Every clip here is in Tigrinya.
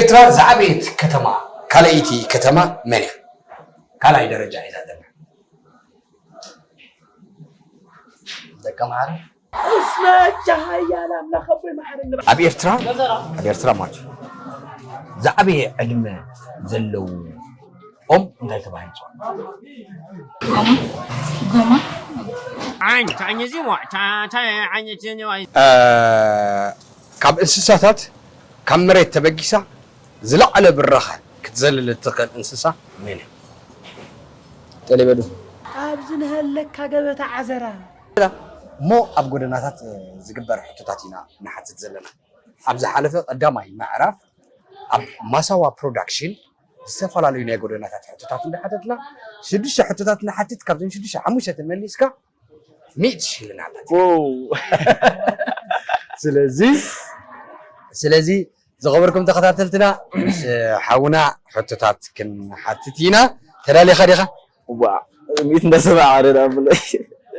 ኤርትራ ዝዓበየት ከተማ ካልኣይቲ ከተማ መን እያ? ካልኣይ ደረጃ ሒዛ ዘላ። ደቂ ኣምሓራ። እስመ እጃ ሓያል ኣምላኽ ኣቦይ መሓረኒ። ኣብ ኤርትራ፣ ኣብ ኤርትራ ማለት እዩ። ዝዓበየ ዕድመ ዘለዎም እንታይ ተባሂሉ ይፅዋዕ? ጎማ። ጎማ። ዓይን፣ ታኝ፣ ዚዋ፣ ታ-፣ ታ-፣ ዓይን፣ ዚዋ። እ፣ ካብ እንስሳታት ካብ መሬት ተበጊሳ ዝለዓለ ብራኸ ክትዘልል እትኽእል እንስሳ መን እያ? ጤሌበዱ። ኣብ ዝንሀለካ ገበታ ዓዘራ። እሞ ኣብ ጎደናታት፣ እ፣ ዝግበር ሕቶታት ኢና ንሓትት ዘለና። ኣብ ዝሓለፈ ቀዳማይ ምዕራፍ ኣብ ማሳዋ ፕሮዳክሽን ዝተፈላለዩ ናይ ጎደናታት ሕቶታት እንዳሓተትና፣ ሽዱሽተ ሕቶታት ንሓትት፣ ካብዘን ሽዱሽተ ሓሙሽተ ተመሊስካ ሚእቲ ሽልናት። ዋው። ስለዚ፣ ስለዚ ዝኸበርኩም ተኸታተልትና፣ ምስ ሓውና ሕቶታት ክንሓትት ኢና። ተዳሊኻ ዲኻ? እዋ፣ ሚእቲ እንዳሰማዕ ኣረዳ ብሎ።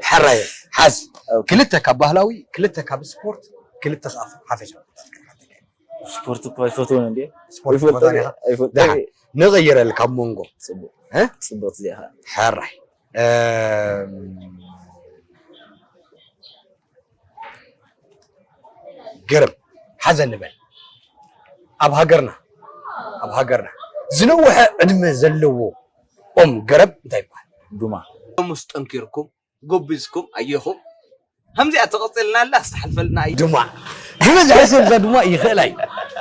ሕራይ፣ ሓዝ። ኦኬ። ክልተ ካብ ባህላዊ፣ ክልተ ካብ ስፖርት፣ ክልተ ካብ ሓፈሻዊ ሕቶታት ክንሓትት ኢና። ስፖርት እኮ ኣይፈትዎን እንዴ? ስፖርት ኣይፈልጦን ትፈትዎ ዲኻ? ኣይፈልጦን። ደሓን፣ ንቕይረል ካብ መንጎ። ጽቡቕ። እ? ጽቡቕ እዚኣ ኸኣ። ሕራይ። እም፣ ግርም፣ ሓዘ ንበል። ኣብ ሃገርና፣ ኣብ ሃገርና ዝነውሐ ዕድመ ዘለዎ ኦም ገረብ እንታይ ይበሃል? ዱማ። ሎምስ ጠንኪርኩም፣ ጎቢዝኩም፣ ኣየኹም። ከምዚኣ ተቐጺልና ኣላ፣ ኣስተሓልፈልና እዩ። ዱማ። ዝበዝሐ ሰብ እዛ ዱማ ይኽእላ እዩ።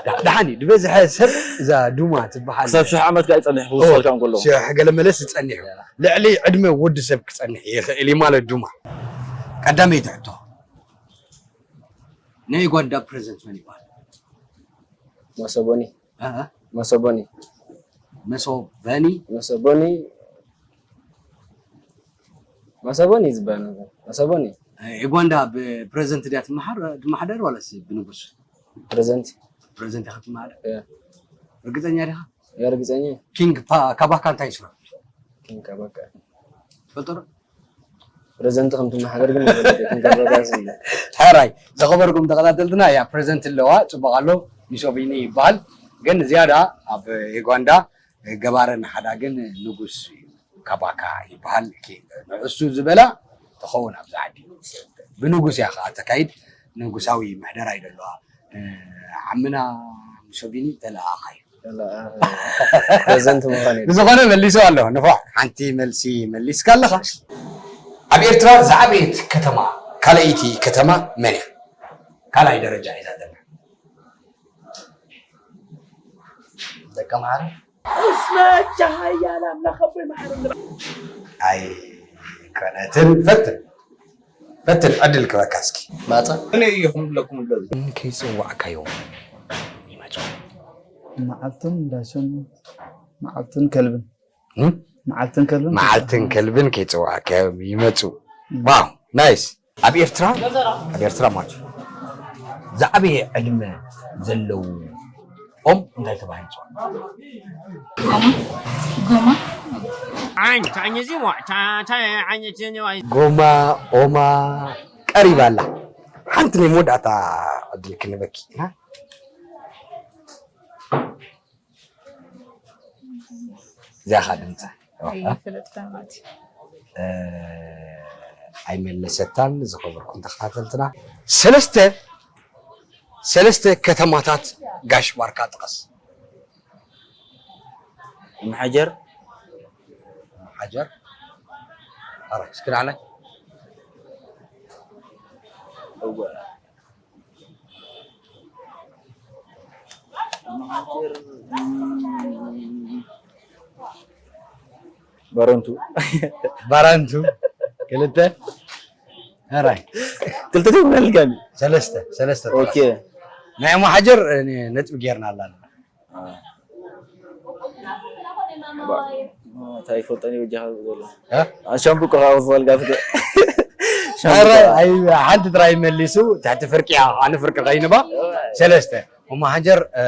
ዳ-፣ ደሓን እዩ። ዝበዝሐ ሰብ እዛ ዱማ ትበሃል። ክሳብ ሽሕ ዓመት ከኣ ይጸንሕ፣ ኦ፣ ክውሰድ ከኣ እንከሎ። ሽሕ ገለ መለስ ይጸንሕ እዩ። ልዕሊ ዕድመ ወዲ ሰብ ክጸንሕ ይኽእል እዩ ማለት ዱማ። ቀዳመይቲ ሕቶ። ናይ ዩጋንዳ ፕረዚደንት መን ይበሃል? መሰቦኒ። እ? መሰቦኒ። መሶበኒ? መሰቦኒ። መሰቦኒ ዝበሃል ነገር። መሰቦኒ። ዩጋንዳ ብፕረዚደንት ድያ ትመሓር-፣ ትመሓደር ዋላስ ብንጉስ? ፕረዚደንት። ፕረዚደንት ኢኻ ትመሓደር? እ። ርግጸኛ ዲኻ? ያ፣ ርግጸኛ። ኪንግ ፓ-፣ ካባካ እንታይ ይስራሕ? ኪንግ ካባካ። ትፈልጦ ዶ? ፕረዚደንት ከም ትመሓደር ግን ይፈልጥ እየ፣ ክንገረጋስ እንደ። ሕራይ፣ ዝኸበርኩም ተኸታተልትና፣ ያ፣ ፕረዚደንት ኣለዋ፣ ጽቡቕ ኣሎ፣ ሚሶቪኒ ይበሃል። ግን ዝያዳ ኣብ ዩጋንዳ ገባርን ሓዳግን ንጉስ እዩ፣ ካባካ ይበሃል። ኪ-፣ ንዕሱ ዝበላ ትኸውን ኣብዚ ዓዲ። ብንጉስ እያ ኸዓ ተካይድ፣ ንጉሳዊ ምሕደራ እዩ ዘለዋ። እ፣ ዓምና ሙሶቪኒ ተለኣኣኻ እዩ። ተለኣኣኻ። ፕረዚደንት ምዃን እዩ። ብዝኾነ መሊሱ ኣሎ። ንፉዕ፣ ሓንቲ መልሲ መሊስካ ኣለኻ። ኣብ ኤርትራ ዝዓበየት ከተማ፣ ካልኣይቲ ከተማ መን እያ? ካልኣይ ደረጃ ሒዛ ዘላ። ደቂ ኣምሓራ። እስመ እጃ ሓያል ኣምላኽ ኣቦይ መሓረኒ። ኣይኮነትን። ፈትን። ፈትን፣ ዕድል ክበካ እስኪ። ማጻ። እኔ እየኹም ለኩም ለዚ። ከይጸዋዕካዮም ይመጹ። መዓልትን ዳሸን፣ መዓልትን ከልብን። እም? መዓልትን ከልብን መዓልትን ከልብን ከይጸዋዕካዮም ይመጹ። እም። ዋው፣ ናይስ። ኣብ ኤርትራ፣ ኣብ ኤርትራ ማለት እዩ። ዝዓበየ ዕድመ ዘለዎም እንታይ ተባሂሉ ይጽዋዕ? ጎማ። ጎማ። ዓይን፣ ታኝ፣ ዚዋ፣ ታ-፣ ታ-፣ ዓይን፣ ዚዋ። ጎማ፣ ኦማ፣ ቀሪባ ኣላ። ሓንቲ ናይ መወዳእታ ዕድል ክንህበኪ ኢና። እዚኣ ኸኣ ድምጻ። ኣይፈለጥካን ማለት እዩ። እ፣ ኣይመለሰታን። ዝኸበርኩም ተኸታተልትና፣ ሰለስተ፣ ሰለስተ ከተማታት ጋሽ ባርካ ጥቐስ። እምሓጀር። እምሓጀር። ኣረ፣ እስኪ ንዓና። እወ። ባረንቱ። ባረንቱ። ክልተ። ሕራይ። ክልተ ትብለልካኒ። ሰለስተ፣ ሰለስተ ጥራሕ። ኦኬ። ናይ እሞ ሓጀር፣ እ፣ ነጥቢ ጌርና ኣላና። አ። ባ-፣ እንታይ ይፈልጠኒ በጃኻ ዘሎ? እ? አ፣ ሻምብቆ ካብ ዝበልካ ፍተ-፣ ኧረ፣ ሻምብቆ። ኣይ፣ ሓንቲ ጥራይ መሊሱ፣ ትሕቲ ፍርቂ እያ፣ ኣነ ፍርቂ ከይንባ። እዋይ። ሰለስተ። እሞ ሃጀር፣ እ፣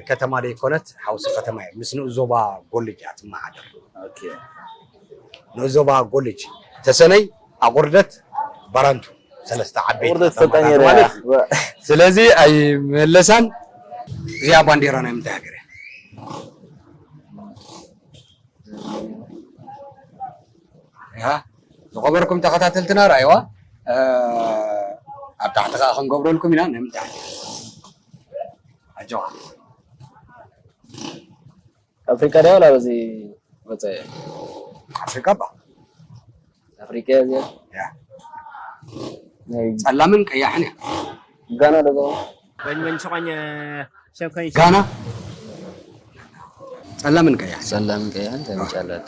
ከተማ ደይኮነት፣ ሓውሲ ከተማ እያ። ምስ ንኡስ ዞባ ጎልጅ እያ ትመሓደር። ኦኬ። ንኡስ ዞባ ጎልጅ፣ ተሰነይ፣ ኣቑርደት፣ ባራንቱ። ሰለስተ ዓበይቲ ኣቑርደት ከተማታት ትፈልጠኒ ማለት እያ። እዩ። ስለዚ ኣይመለሳን። እዚኣ ባንዴራ ናይ ምንታይ ሃገር እያ? ያ፣ ዝኸበርኩም ተኸታተልትና፣ ርኣይዋ፣ እ፣ ኣብ ታሕቲ ከኣ ክንገብረልኩም ኢና። ንምንታይ? ኣጆኻ። ኣፍሪቃ ድያ ወላ በዚ ወጻኢ? ኣፍሪቃ ባ። ኣፍሪቃ እያ እዚኣ? ያ። ናይ ጸላምን ቀያሕን እያ። ጋና ዶ? በኝ በኝ ሸቋኝ ሸኳኝ ጋና። ጸላምን ቀያሕን። ጸላምን ቀያሕን ተመጫላት።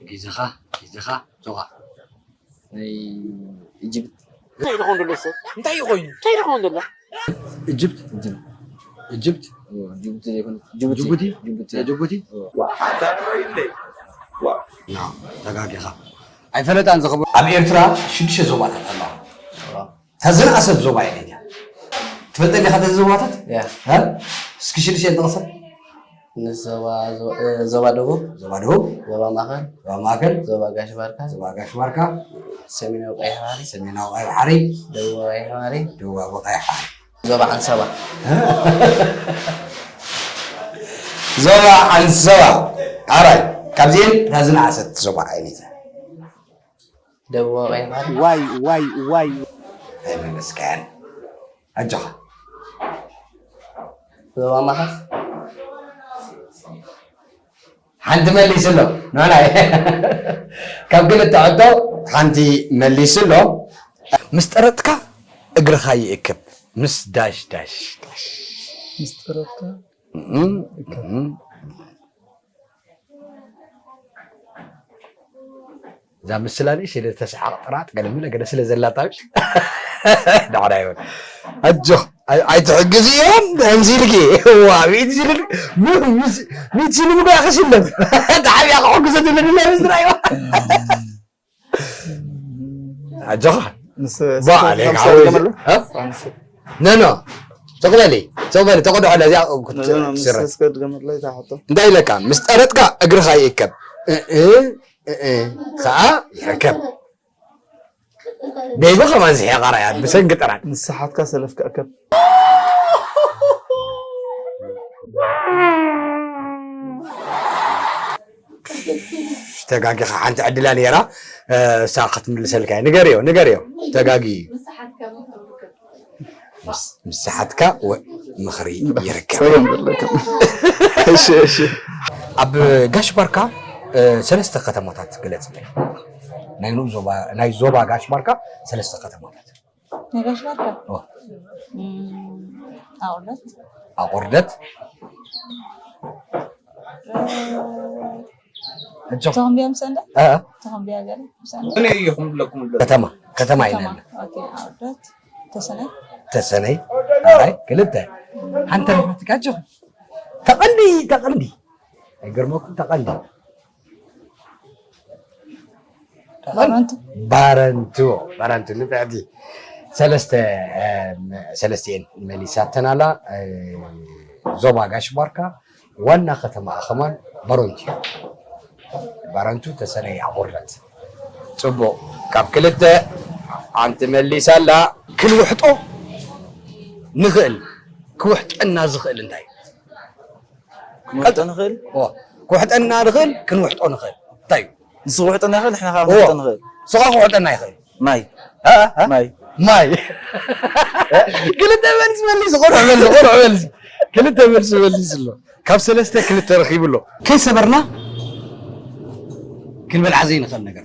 ግዜኻ፣ ግዜኻ፣ ዞኻ። ናይ ኢጅፕት። እንታይ ይኾን ዘሎ ሰብ? እንታይ ይኾይኑ? እንታይ ይኾን ዘሎ? ኢጅፕት? ኢጅፕት። ኢጅፕት? ኦ፣ ጅቡቲ ዘይኮነ፣ ጅቡቲ። ጅቡቲ? ጅቡቲ። ናይ ጅቡቲ? ኦ። ዋ፣ ሓታ ነው ይለይ። ዋ። ና፣ ተጋጊኻ። ኣይፈለጣን ዝኽብር። ኣብ ኤርትራ ሽዱሽተ ዞባታት ኣለዋ። ኦ። እታ ዝነኣሰት ዞባ እያ ነይታ። ትፈልጠን ዲኻ እተን ዞባታት? ያ። እ? እስኪ ሽዱሽተ ጥቕሰን። ንዞባ፣ ዞ-፣ እ፣ ዞባ ደቡብ፣ ዞባ ደቡብ፣ ዞባ ማእከል፣ ዞባ ማእከል፣ ዞባ ጋሽ ባርካ፣ ዞባ ጋሽ ባርካ፣ ሰሜናዊ ቀይሕ ባሕሪ፣ ሰሜናዊ ቀይሕ ባሕሪ፣ ደቡባዊ ቀይሕ ባሕሪ፣ ደቡባዊ ቀይሕ ባሕሪ። ዞባ ዓንሰባ። ዞባ ዓንሰባ። ኣራይ፣ ካብዚኤን እታ ዝነኣሰት ዞባ ኣየነይቲ እያ? ደቡባዊ ቀይሕ ባሕሪ። ዋይ፣ ዋይ፣ ዋይ። ኣይመለስካያን። ኣጆኻ። ዞባ ማእከል። ሓንቲ መሊሱ ኣሎ። ንዕናይ። ካብ ክልተ ሕቶ ሓንቲ መሊሱ ኣሎ። ምስ ጠረጥካ እግርኻ ይእክብ። ምስ ዳሽ ዳሽ ዳሽ። ምስ ጠረጥካ? እም፣ እም። እዛ ምስላ ንእሽተይ ተስሓቕ ጥራጥ ገለ ምለ ገለ ስለ ዘላታ ዳዕዳ ይበል። ኣጆ፣ ኣይ-፣ ኣይትሕግዝዮም፣ ከምዚ ኢልኪ። ዋ፣ ሚእቲ ሽልም፣ ሚ-፣ ሚስ-፣ ሚእቲ ሽልም እኮ ክሽለም። ተሓቢኣ ክሕግዞ ትብለኒ ኣላ ምስላ እያ። ኣጆኻ። ምስ ባ፣ ስልኪ ኣሌክ፣ ከምሳ ዓወይ፣ ገመሉ? እ? ፋንሲ። ኖ፣ ኖ። ስቕ በሊ፣ ስቕ በሊ፣ ተቐድሖ ለዚኣ፣ ኖ፣ ኖ፣ ኖ፣ ምስ ስረ። ስልኪ ገመሉ ላይ ታሕቶ። እንታይ ኢለካ? ምስ ጠረጥካ እግርኻ ይእከብ። እ፣ እ፣ እ፣ እ፣ ኸዓ ይርከብ። ቤቢ ከማን ዝሕያ ቃራያ፣ ብሰንኪ ጥራጥ። ንስሓትካ ሰለፍ ክእከብ። ተጋጊኻ፣ ሓንቲ ዕድላ ነይራ፣ እ፣ እሳ ክትምልሰልካ እያ። ንገርዮ፣ ንገርዮ። ተጋጊ እዩ። ምስ ሰሓትካ ምኽሪ ይርከብ። ምስ፣ ምስ ሰሓትካ ወ-፣ ምኽሪ ይርከብ። ሰላም ዘለኩም። እሺ፣ እሺ። ኣብ ጋሽ ባርካ፣ እ፣ ሰለስተ ከተማታት ግለጽለይ። ናይ ንኡስ ዞባ፣ ናይ ዞባ ጋሽ ባርካ ሰለስተ ከተማታት። ናይ ጋሽ ባርካ? ኦ። እም፣ ኣቑርደት። ኣቑርደት። እ፣ እጆ። ተኾምቢያ ምስ እንዳ? እ፣ እ። ተኾምቢያ ገለ ምስ እንዳ? እኔ እየኹም ብለኩም ኣሎ። ከተማ፣ ከተማ ኢና ከተማ። ኣለና። ኦኬ፣ ኣቑርደት። ተሰነይ? ተሰነይ። ኣይ፣ ክልተ። ሓንቲ ናትካ እጆ። ተቐንዲ፣ ተቐንዲ። ኣይገርመኩም? ተቐንዲ። ባረንቱ። ባረንቱ፣ ባረንቱ ንፍዕቲ። ሰለስተ፣ እ፣ ሰለስቲኤን መሊሳተን ኣላ። እ፣ ዞባ ጋሽ ባርካ ዋና ከተማኣ ከማን ባረንቱ እዩ። ባረንቱ ተሰነይ ኣቑርደት። ጽቡቕ። ካብ ክልተ ሓንቲ መሊሳ ኣላ። ክንውሕጦ ንኽእል፣ ክውሕጠና ዝኽእል እንታይ እዩ? ክንውሕጦ ንኽእል? ኦ፣ ክውሕጠና ንኽእል፣ ክንውሕጦ ንኽእል። እንታይ እዩ? ንሱ ክውሕጠና ይኽእል፣ ንሕና ከዓ እዎ። ክንውሕጦ ንኽእል። ንሱ ከዓ ክውሕጠና ይኽእል። ማይ። እ? እ? ማይ። ማይ። ክልተ መልሲ መሊሱ፣ ቁሩዕ መልሲ፣ ቁሩዕ መልሲ። ክልተ መልሲ መሊሱ ኣሎ። ካብ ሰለስተ ክልተ ረኺቡ ኣሎ። ከይሰበርና ክንበልዓ ዘይንኽእል ነገር።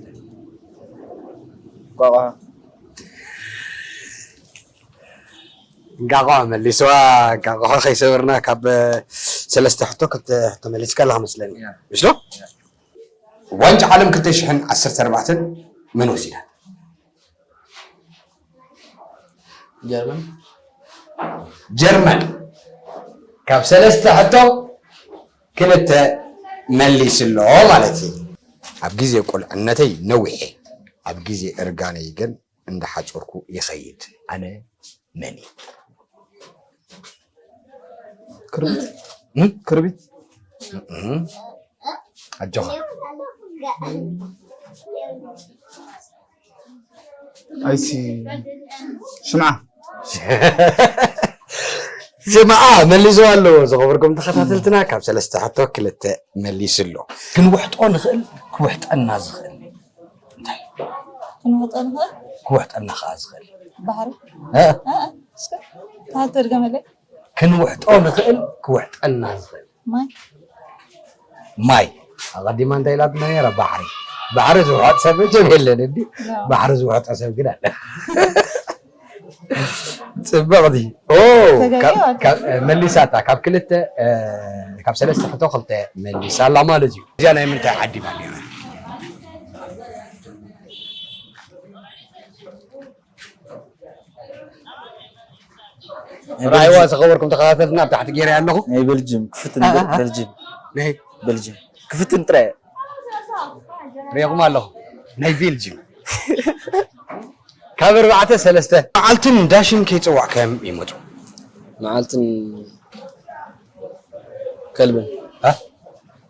ቋቋ። እንቃቆሖ መሊስዋ፣ እንቃቆሖ ከይሰበርና ካብ ሰለስተ ሕቶ ክልተ ሕቶ መሊስካ ኣለኻ መስለኒ። ያ። ምሽ ዶ? ያ። ዋንጫ ዓለም ክልተ ሽሕን ዓሰርተ ኣርባዕተን መን ወሲዳ? ጀርመን። ጀርመን። ካብ ሰለስተ ሕቶ ክልተ መሊሱ ኣሎ ማለት እዩ። ኣብ ግዜ ቁልዕነተይ ነዊሐ፣ ኣብ ግዜ እርጋነይ ግን እንዳሓጸርኩ ይኸይድ። ኣነ መን እየ? ክርቢት? እም? ክርቢት? እም። ኣጆኻ። ኣይሲ ሽምዓ ሽምዓ መሊሱ ኣሎ። ዝኸበርኩም ተኸታተልትና ካብ ሰለስተ ሕቶ ክልተ መሊሱ ኣሎ። ክንውሕጦ ንኽእል ክውሕጠና ዝኽእል እንታይ? ክንውሕጦ ንኽእል ክውሕጠና ከዓ ዝኽእል ባሕሪ እ? እስከ ተሃተድገመለይ ክንውሕጦ ንኽእል ክውሕጠና ዝኽእል ማይ ማይ ኣቐዲማ እንታይ ኢላትና ነራ? ባሕሪ። ባሕሪ ዝውሕጥ ሰብ መቸም የለን። እንዲ ባሕሪ ዝውሕጦ ሰብ ግን ኣለ። ፅብቕቲ መሊሳታ። ካብ ክልተ ካብ ሰለስተ ሕቶ ክልተ መሊሳ ኣላ ማለት እዩ። እዚኣ ናይ ምንታይ ዓዲ ባንዴራ? ራይዋ ዝኸበርኩም ተኸታተልና ኣብ ታሕቲ ገይረ ኣለኹ። ናይ ቤልጅም ክፍትን ቤልጅም ናይ ቤልጅም ክፍትን ጥራይ ሪኹም ኣለኹ። ናይ ቤልጅም ካብ ኣርባዕተ ሰለስተ መዓልትን ዳሽን ከይፀዋዕካዮም ይመፁ። መዓልትን ከልብን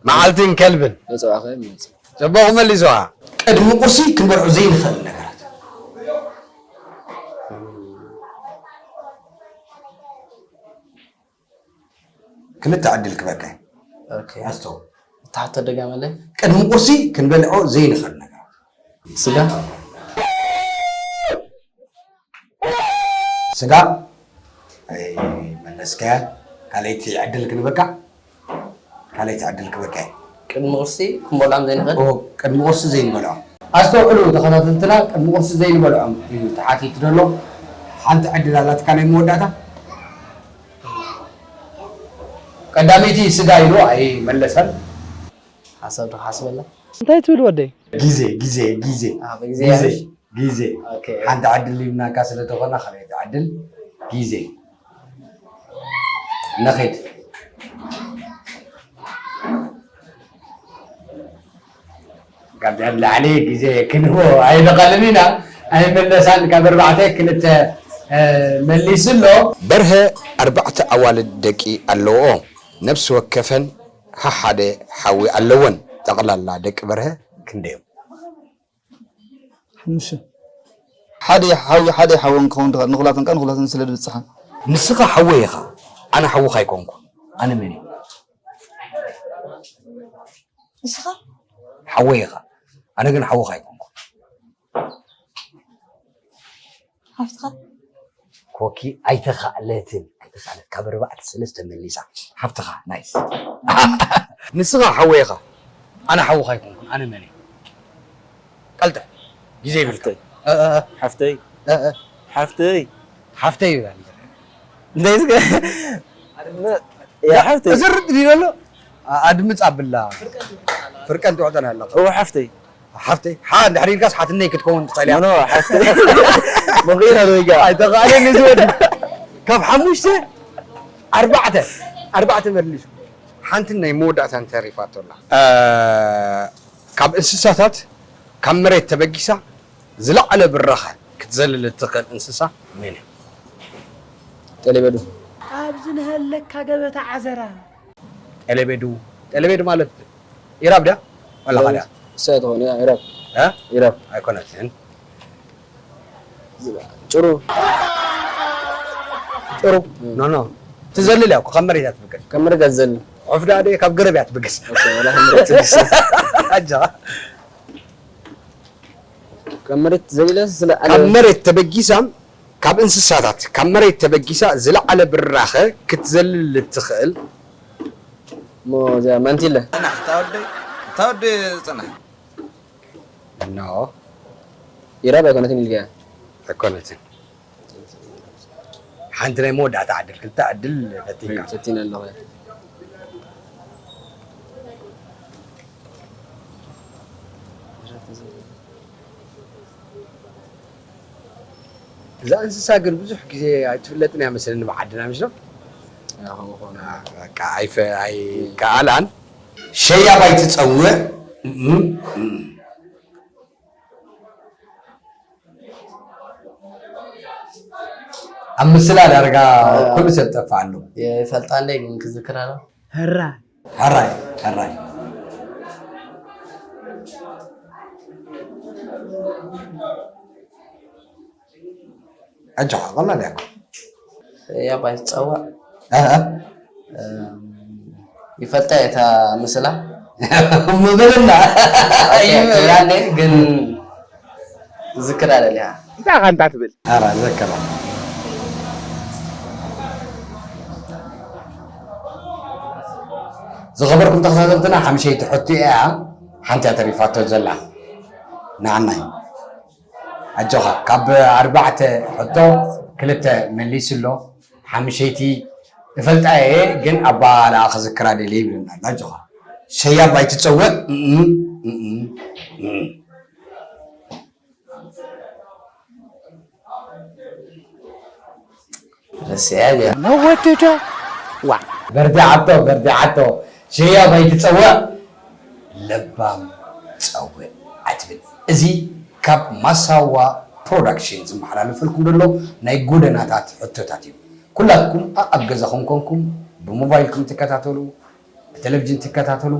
መዓልትን ከልብን ከይፀዋዕካዮም ይመፁ። ፅቡቕ መሊስዋ። ቅድሚ ቁርሲ ክንበልዖ ዘይንኽእል ነገራት ክልተ ዕድል ክበካ ኣስተው ተሓተ ደጋመለ ቅድሚ ቁርሲ ክንበልዖ ዘይንኽእል ነገራት ስጋ ስጋ መለስከያ። ካልኣይቲ ዕድል ክንበካ ካልኣይቲ ዕድል ክበካ ቅድሚ ቁርሲ ክንበልዖም ዘይንኽእል ቅድሚ ቁርሲ ዘይንበልዖ ኣስተውዕሉ ተኸታተልትና፣ ቅድሚ ቁርሲ ዘይንበልዖም እዩ ተሓቲቱ ዘሎ። ሓንቲ ዕድል ኣላትካ ናይ መወዳእታ። ቀዳመይቲ ስጋ ኢሉ ኣይመለሰን። ሓሳብ ዶ ሓስበላ እንታይ ትብል ወደይ? ግዜ ግዜ ግዜ ግዜ ግዜ ግዜ ሓንቲ ዕድል ሂብናካ ስለ ተኾና ካልኣይቲ ዕድል ግዜ ነኺድ። ካብዚኣ ንላዕሊ ግዜ ክንህቦ ኣይንኽእልን ኢና። ኣይምለሳን ካብ ኣርባዕተ ክልተ መሊሱ ኣሎ። በርሀ ኣርባዕተ ኣዋልድ ደቂ ኣለውኦ። ነብሲ ወከፈን ሓሓደ ሓዊ ኣለወን። ጠቕላላ ደቂ በርሀ ክንደዮም? ሓሙሽተ ሓደ ሓዊ ሓደ ሓወን ክኸውን ትኽእል ንኹላተን ቃ ንኹላተን ስለ ድብፅሓ ንስኻ ሓወይ ኢኻ ኣነ ሓውኻ ኣይኮንኩ ኣነ መን እዩ ንስኻ ሓወይ ኢኻ ኣነ ግን ሓውኻ ኣይኮንኩ ሓፍትኻ ኮኪ ኣይተኻእለትን ኣይተኻእለት ካብ ኣርባዕተ ሰለስተ መሊሳ ሓፍትኻ ናይስ ንስኻ ሓወይ ኢኻ ኣነ ሓውኻ ኣይኮንኩን ኣነ መን እየ ቀልጠ ግዜ ይብልካ ሓፍተይ ሓፍተይ ሓፍተይ ሓፍተይ ይብላል እንታይ ዝገ ሓፍተይ ዝርጥ ዲሎ ኣሎ ኣድምፅ ኣብላ ፍርቀን ትውዕጠን ኣለኻ እወ ሓፍተይ ሓፍተይ ሓ እንድሕር ኢልካስ ሓትነይ ክትከውን ትኽእል እያ ኖ ሓፍተይ መኺና ዶ ይጋ ኣይተኻእለን እዚ ወዲ ካብ ሓሙሽተ ኣርባዕተ ኣርባዕተ መሊሱ ሓንቲ ናይ መወዳእታ እንተሪፋቶ ኣላ ካብ እንስሳታት ካብ መሬት ተበጊሳ ዝለዓለ ብራኸ ክትዘልል እትኽእል እንስሳ መን እያ? ጤሌበዱ ኣብዚ ንሃለካ ገበታ ዓዘራ ጤሌበዱ ጤሌበዱ ማለት ኢራብ ድያ? ዋላ ካልያ? እሳ ትኾን እያ ኢራብ እ? ኢራብ ኣይኮነትን ጭሩ ጭሩ ኖ ኖ ትዘልል እያ እኮ ካብ መሬት እያ ትብገስ ካብ መሬት እያ ትዘልል ዑፍ ደኣ ድየ ካብ ገረብ እያ ትብገስ ወላ ካብ መሬት ትብገስ ኣጃ ካብ መሬት ዘሊለ ስለ ካብ መሬት ተበጊሳ ካብ እንስሳታት ካብ መሬት ተበጊሳ ዝለዓለ ብራኸ ክትዘልል እትኽእል እሞ እዚኣ ማንቲለ እታ ወደይ እታ ወደይ ዝፅናሕ ኖ ኢራብ ኣይኮነትን ኢልካ ኣይኮነትን ሓንቲ ናይ መወዳእታ ዕድል ክልተ ዕድል ፈቲንካ ፈቲነ ኣለኹ እዛ እንስሳ ግን ብዙሕ ግዜ ኣይትፍለጥን እያ መስለኒ ብዓድና ምሽ ነው በቃ ኣይከኣላን ሸያብ ኣይትፀውዕ ኣብ ምስላ ዳርጋ ኩሉ ሰብ ጠፍእ ኣሎ ይፈልጣ እንደ ግን ክዝክር ኣሎ ህራይ ሕራይ ሕራይ ኣጆኻ፣ ቀላል እያ እኮ። ያባይ ትፀዋዕ ኣሃ። ይፈልጣ እታ ምስላ ምብልና ክብራለ ግን ዝክር ኣለያ እንታይ ኢኻ እንታይ ትብል? ኣራ ዘከራ። ዝኸበርኩም ተኸታተልትና ሓምሸይቲ ሕቶ እያ ሓንቲ እያ ተሪፋቶ ዘላ ንዓናይ ኣጆኻ ካብ ኣርባዕተ ሕቶ ክልተ መሊሱ ኣሎ ሓምሸይቲ እፈልጣ እየ ግን ኣባ ለኣ ክዝክራ ደልየ ይብልና ኣሎ ኣጆኻ ሸያብ ኣይትፀውዕ እም፣ እም፣ እም። ረስያ ድያ ነወትዶ ዋ በርትዓቶ በርትዓቶ ሸያብ ኣይትፀውዕ ለባም ፀውዕ ኣይትብል እዚ ካብ ማሳዋ ፕሮዳክሽን ዝመሓላለፈልኩም ዘሎ ናይ ጎደናታት ሕቶታት እዩ ኩላትኩም ኣብ ገዛኹም ኮንኩም ብሞባይልኩም ትከታተሉ ብቴሌቪዥን ትከታተሉ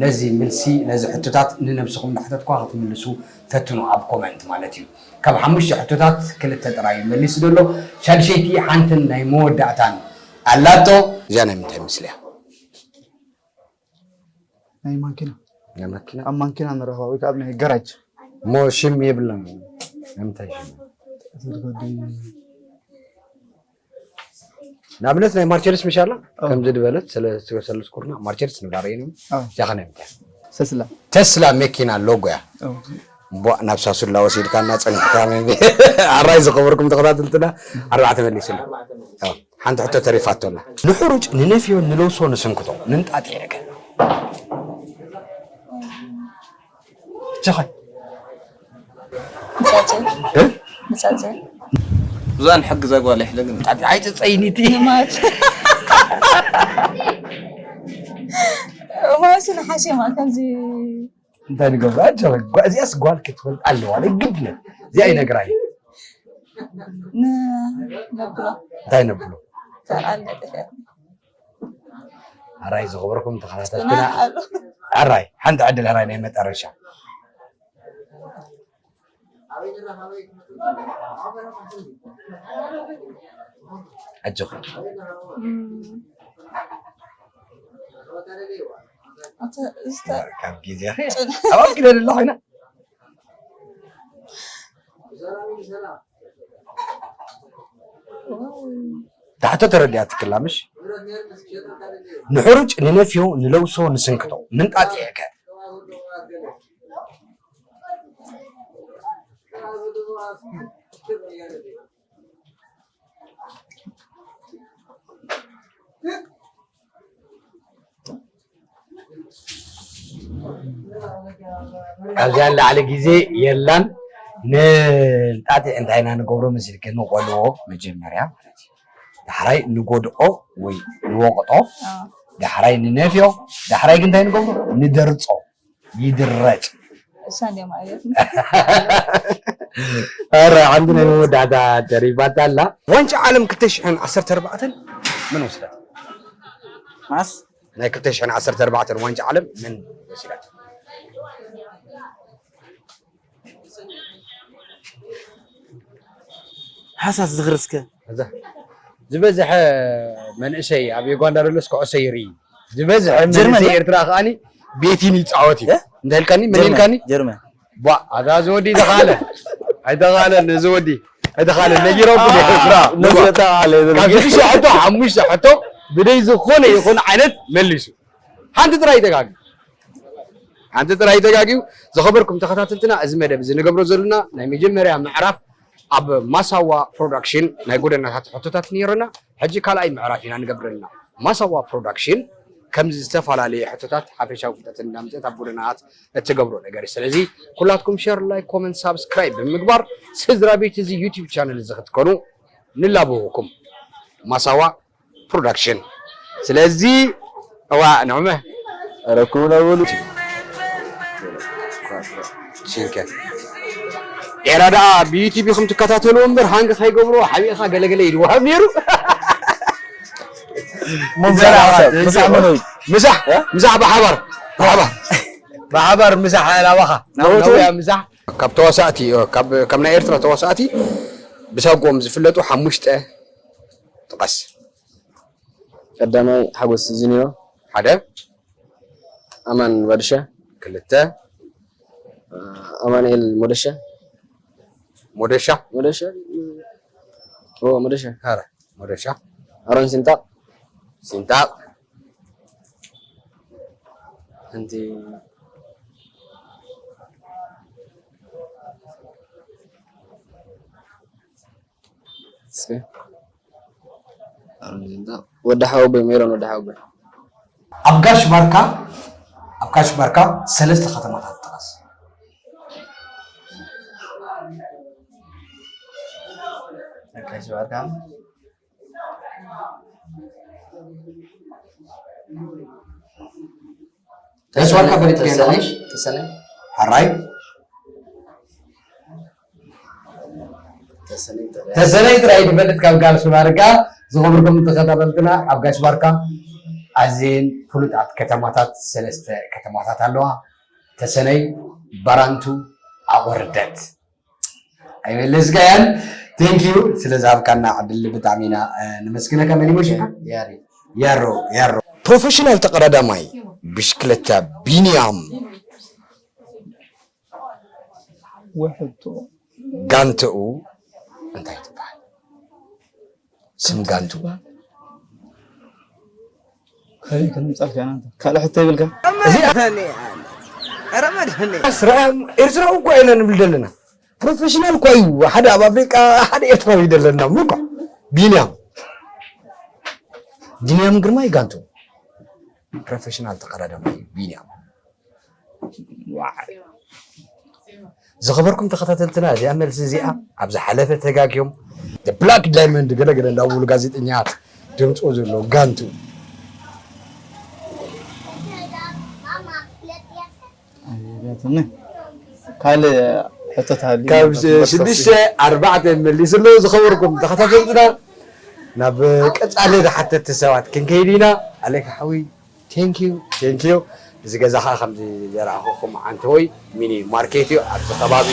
ነዚ ምልሲ ነዚ ሕቶታት ንነብስኹም እናሕተትኳ ክትምልሱ ፈትኑ ኣብ ኮመንት ማለት እዩ ካብ ሓሙሽተ ሕቶታት ክልተ ጥራይ እዩ መሊሱ ዘሎ ሻድሸይቲ ሓንትን ናይ መወዳእታን ኣላቶ እዚኣ ናይ ምንታይ ምስሊ እያ ናይ ማንኪና ናይ መኪና ኣብ ማንኪና ንረኽባ ወይ ከዓ ኣብ ናይ ገራጅ እሞ ሽም የብለን ንምንታይ ሽም ንኣብነት ናይ ማርቸዲስ ምሽ ኣላ ከምዚ ዝበለት ስለ ዝተወሰሉ ስኩርና ማርቸዲስ ንብላ ረኢኑ ኣዎ። እዚኣ ከ ናይ ምንታይ ሰስላ ተስላ መኪና ሎጎ እያ ኣዎ። እምቧእ ናብ ሳሱላ ወሲድካና ፀኒሕካ ኣራይ ዝኸበርኩም ተኸታተልትና ኣርባዕተ መሊስና ኣዎ፣ ሓንቲ ሕቶ ተሪፋቶና ንሕሩጭ ንነፍዮ ንለውሶ ንስንክቶ ንንጣጢዕ ከ ቸኸ ምጻጸ እ? ምጻጸ ብዙን ሕግዛ ጓል ይሕለ ግን ጣጢ ኣይትፀይኒቲ ማለት ማለት ንሓሴማ ከምዚ እንታይ ንገብር ኣጆ ጓ- እዚኣስ ጓል ክትፈልጥ ኣለዋ ግድ ነ እዚኣ ይነግራ እዩ ን- ነብሎ እንታይ ነብሎ ተኣለ ጥፍያት ኣራይ ዝኸበርኩም ተኸታተልትና ናኣሉ ኣራይ ሓንቲ ዕድል ኣራይ ናይ መጠረሻ ኣጆኺ ካብ ግዜ ኣባብ ክደ ደላ ኮይና ታሕቶ ተረዲኣትክላ ምሽ ንሕሩጭ ንነፍዮ ንለውሶ ንስንክቶ ምንጣጢዕከ ካብዚኣ ንላዕሊ ግዜ የላን ንጣጢዕ እንታይ ኢና ንገብሮ መሲልክኒ ቆልዎ መጀመርያ ማለት እዩ ዳሕራይ ንጎድኦ ወይ ንወቕጦ ዳሕራይ ንነፍዮ ዳሕራይ ግን እንታይ ንገብሮ ንደርፆ ይድረጭ እሳን ደማለት ኧረ ሓንቲ ናይ መወዳእታ ተሪፋታ ኣላ ዋንጫ ዓለም ክልተ ሽሕን ዓሰርተ ኣርባዕተን መን ወስዳ ማስ ናይ ክልተ ሽሕን ዓሰርተ ኣርባዕተን ዋንጫ ዓለም መን ወሲዳት ሓሳስ ዝኽርስከ ዝበዝሐ መንእሰይ ኣብ ዩጋንዳ ዘሎ ኩዕሶ ይርኢ ዝበዝሐ መንእሰይ ኤርትራ ከዓኒ ቤቲን ይፃወት እዩ እንታይ ኢልካኒ መን ኢልካኒ ጀርመን ቧ ኣዛ እዚ ወዲ ኣይተኻለ ኣይተኻለ ነዚ ወዲ ኣይተኻለ ነጊሮም ካብ ሽዱሽተ ሕቶ ሓሙሽተ ሕቶ ብደይ ዝኾነ ይኹን ዓይነት መሊሱ ሓንቲ ጥራይ ተጋጊ ሓንቲ ጥራይ ተጋጊ ዝኸበርኩም ተኸታተልትና እዚ መደብ እዚ ንገብሮ ዘለና ናይ መጀመርያ ምዕራፍ ኣብ ማሳዋ ፕሮዳክሽን ናይ ጎደናታት ሕቶታት ነይሩና ሕጂ ካልኣይ ምዕራፍ ኢና ንገብረልና ማሳዋ ፕሮዳክሽን ከምዚ ዝተፈላለዩ ሕቶታት ሓፈሻዊ ፍልጠት እንዳምፅእት ኣብ ጎደናታት እትገብሮ ነገር እዩ ስለዚ ኩላትኩም ሸር ላይክ ኮመንት ሳብስክራይብ ብምግባር ስድራ ቤት እዚ ዩቲብ ቻነል እዚ ክትከኑ ንላበወኩም ማሳዋ ፕሮዳክሽን ስለዚ እዋ ንዑመ ረኩብና በሉ ሽንከ ኤራ ደኣ ብዩቲብ ኢኹም ትከታተልዎ እምበር ሃንግ ከይገብርዎ ሓቢእኻ ገለገለ ይድወሃብ ነይሩ ምሳሕ ምሳሕ ብሓባር ብሓባር ብሓባር ምሳሕ ኣላባኻ ናውያ ምሳሕ ካብ ተዋሳእቲ ካብ ናይ ኤርትራ ተዋሳእቲ ብሳጓኦም ዝፍለጡ ሓሙሽተ ጥቀስ። ቀዳማይ ሓጎስ ዚኒዮ፣ ሓደ፣ ኣማን ባድሻ፣ ክልተ፣ ኣማኑኤል ሞደሻ፣ ሞደሻ፣ ሞደሻ፣ ኦ ሞደሻ፣ ኧረ ሞደሻ፣ ኣሮን ሲንጣቅ፣ ሲንጣቅ፣ ሓንቲ እስከ ኣሮን ሲንጣቅ፣ ወዲ ሓወቦይ፣ ሜሮን ወዲ ሓወቦይ። ኣብ ጋሽ ባርካ ኣብ ጋሽ ባርካ ሰለስተ ከተማታት ጥቀስ። ጋሽ ባርካ ጋሽ ባርካ ፈሊጥካዮ ዲኻ? ተሰነይ ሕራይ ተሰነይ ጥራይ። ተሰነይ ጥራይ ትፈልጥ ካብ ጋሽ ባርካ። ዝኸበርኩም ተኸታተልትና ኣብ ጋሽ ባርካ ኣዝየን ፍሉጣት ከተማታት ሰለስተ ከተማታት ኣለዋ። ተሰነይ፣ ባራንቱ፣ ኣቑርደት። ኣይመለስካያን። Thank you ስለ ዝሃብካና ዕድል ብጣዕሚ ኢና እ፣ ነመስግነካ። መን ይመሽካ? ያሪ ያሮ ያሮ ፕሮፌሽናል ተቐዳዳማይ ብሽክለታ ቢንያም ውሕቶ ጋንትኡ እንታይ ትበሃል? ስም ጋንትኡ ካበይ ከምጻልካ ኢና ካልእ ሕቶ ይብልካ እዚ ኤርትራዊ እኮ ኢና ንብል ዘለና። ፕሮፌሽናል እኮ እዩ። ሓደ ኣብ ኣፍሪቃ ሓደ ኤርትራዊ እዩ ዘለና። ምኳ ቢንያም ቢንያም ግርማይ ጋንቱ ፕሮፌሽናል ተቐዳዳማይ እዩ ቢንያም። ዝኸበርኩም ተኸታተልትና እዚኣ መልሲ እዚኣ ኣብ ዝሓለፈ ተጋግዮም ብላክ ዳይመንድ ገለገለ እንዳብሉ ጋዜጠኛታት ደምፅዎ ዘሎ ጋንቱ ካልእ ሕቶታት ካብ ሽዱሽተ ኣርባዕተ መሊሱ ኣሎ። ዝኸበርኩም ተኸታተልትና ናብ ቀፃሊ ዝሓተቲ ሰባት ክንከይድ ኢና። ኣሌካ ሓዊ ቴንኪዩ ቴንኪዩ። እዚ ገዛ ከዓ ከምዚ ዘረኣኹኹም ዓንተወይ ሚኒ ማርኬት እዩ። ኣብዚ ከባቢ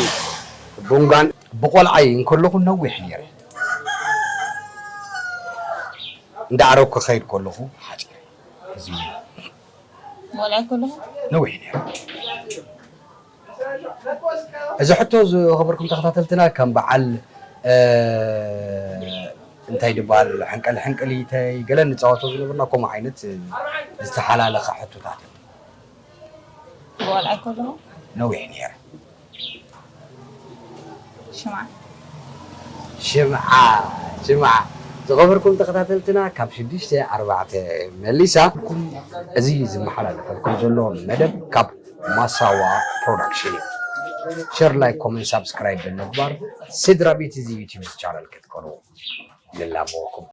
ቡንጋን ብቆልዓይ እንከለኹ ነዊሕ ነይረ እንዳዓረኩ ከይድ ከለኹ ሓፂረ እዚ ቆልዓ ከለኹ ነዊሕ ነይሩ። እዚ ሕቶ ዝኸበርኩም ተኸታተልትና ከም በዓል እንታይ ድበሃል ሕንቀል ሕንቅሊተይ ገለ ንፃወቶ ዝነበርና ከምኡ ዓይነት ዝተሓላለኸ ሕቶታት እዮም። ቆልዓ ከለኹ ነዊሕ ነይረ። ሽምዓ ሽምዓ ሽምዓ ዝኸበርኩም ተኸታተልትና ካብ ሽዱሽተ ኣርባዕተ መሊሳ እዚ ዝመሓላለፈልኩም ዘሎ መደብ ካብ ማሳዋ ፕሮዳክሽን እዩ። ሸር ላይክ ኮመንት ሳብስክራይብ ብምግባር ስድራ ቤት እዚ ዩቲዩብ ቻናል ክትኮኑ ንላበወኩም።